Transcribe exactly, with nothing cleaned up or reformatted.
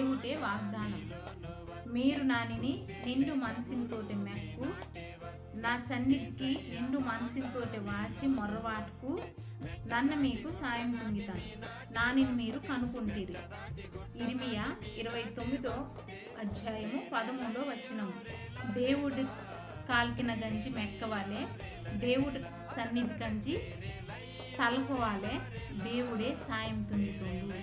దేవుటే వాగ్దానం. మీరు నానిని నిండు మనసింతోటే మెక్కు, నా సన్నిధికి నిండు మనసింతోటే వాసి మొర్రవాటుకు, నన్న మీకు సాయం తుంగితాను, నానిని మీరు కనుకుంటిరి. ఇర్మియా ఇరవై తొమ్మిదో అధ్యాయము పదమూడో వచనము. దేవుడు కాల్కిన గంజి మెక్కవాలే, దేవుడు సన్నిధి గంజి తలపవాలే, దేవుడే సాయం తుంగితోండు.